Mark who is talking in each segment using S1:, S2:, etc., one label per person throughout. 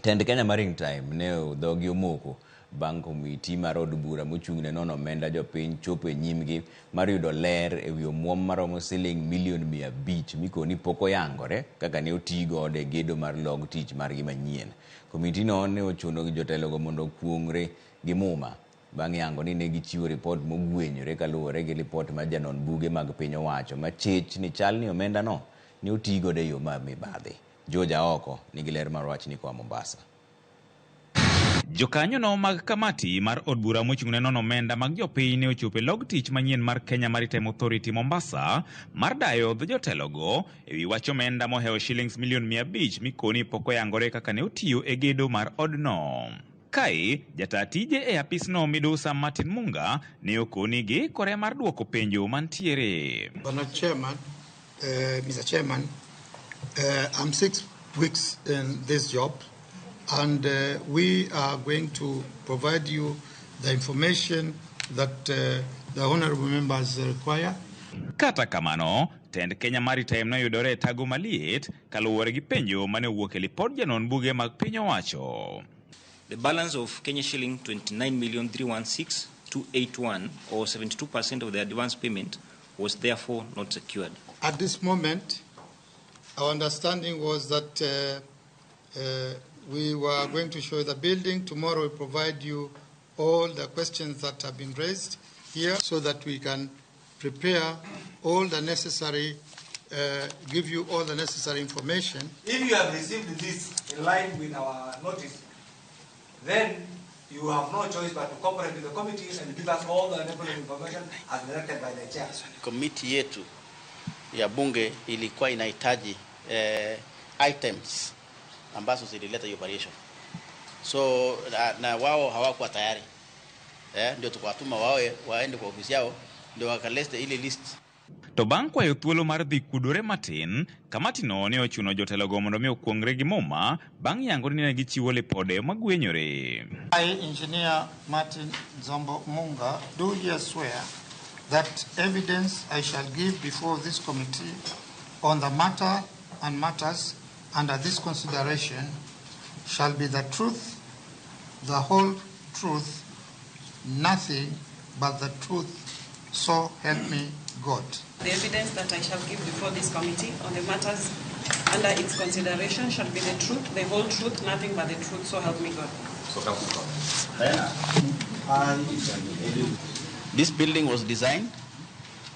S1: Tend Kenya Maritime ne dhogi omoko bang' komiti mar od bura mochung' ne nono omenda jopiny chopo e nyimgi mar yudo ler ewi omuom maromo siling milion 500 mikoni pok oyangore kaka ne oti godo e gedo mar log tich margi manyien. Komiti no ne ochuno jotelogo mondo okuong're gi muma bang' yango ni ne gichiwo ripot mogwenyore kaluwore gi ripot mar janon buge mag piny owacho machich ni chal ni omenda no ne oti godo e yo mar mibadhi. George Aoko nigi ler mar wachni koa Mombasa.
S2: Jokanyono mag kamati mar od bura mochung' ne nono omenda mag jopiny ne ochopo e log tich manyien mar Kenya Maritime Authority Mombasa mar dayo dho jotelogo ewi wach omenda mohewo shillings milion 500 mikoni pok oyangore kaka ne otiyo e gedo mar odno. Kae, jata tije e apisno midusa Martin Munga ne okoni giikore mar duoko penjo mantiere.
S3: Bwana Chairman, Mr. Chairman, I'm 6 weeks in this job, and we are going to provide you the information that the honorable members require.
S2: Kata kamano, tend Kenya Maritime noyudore e tago maliet kaluwore gi penjo mane owuok e lipod janon buge mag piny owacho.
S4: The balance of Kenya shilling 29,316,281 or 72% of the advance payment was therefore not secured.
S3: At this moment, our understanding was that we were going to show the building. Tomorrow we provide you all the questions that have been raised here so that we can prepare all the necessary, give you all the necessary information.
S5: If you have received this in line with our notice, then you have no choice but to cooperate with the committee and give us all the enabling information as directed by the chair.
S6: Komiti yetu ya bunge ilikuwa inahitaji items ambazo zilileta hiyo variation, so na wao hawakuwa tayari, ndio tukawatuma wawe waende kwa ofisi yao ndio wakalete ile list.
S2: To bang' kwayo thuolo mar dhi kudore matin, kamatino ne ochuno jotelogo mondo mi okuong're gi muma bang' yango ni ne gichiwo lipode magwenyore.
S3: I, Engineer Martin Zombo Munga, do here swear that evidence I shall give before this committee on the matter and matters under this consideration shall be the truth, the whole truth, nothing but the truth, so help me God.
S7: The evidence that I shall give before this committee on the matters under its consideration shall be the truth, the whole truth, nothing but the truth, so help me God.
S1: So help me God.
S6: This building was designed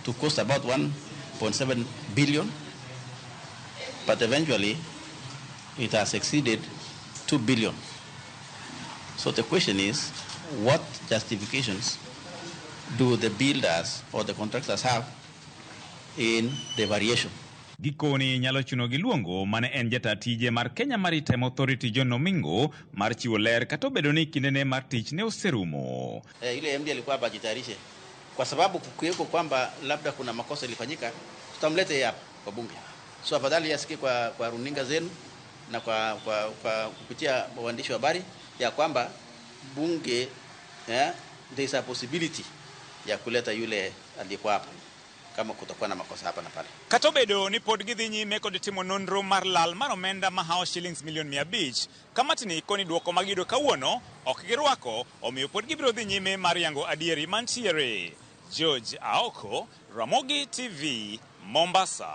S6: to cost about 1.7 billion, but eventually it has exceeded 2 billion. So the question is, what justifications do the builders or the contractors have in the variation?
S2: Gikoni nyalo chuno gi luongo mane en jata tije mar Kenya Maritime Authority John Omingo mar chiwo ler kata obedo ni kindene mar tich ne oserumo.
S6: Ile MD alikuwa hapa ajitayarishe, kwa sababu kukiweko kwamba labda kuna makosa ilifanyika, tutamleta yeye hapa kwa bunge. So afadhali asikie kwa runinga zenu na kwa kupitia waandishi wa habari ya kwamba bunge, there is a possibility ya kuleta yule aliyekuwa hapa kama kutakuwa na makosa hapa na pale.
S2: Kata obedo ni pod gidhi nyime kod timo nonro mar lal mar omenda mahawo shillings milion 500, kamatni koni duoko magiyudo kawuono ok girwako, omiyo pod gibiro dhi nyime mar yango adieri mantiere. George Aoko, Ramogi TV, Mombasa.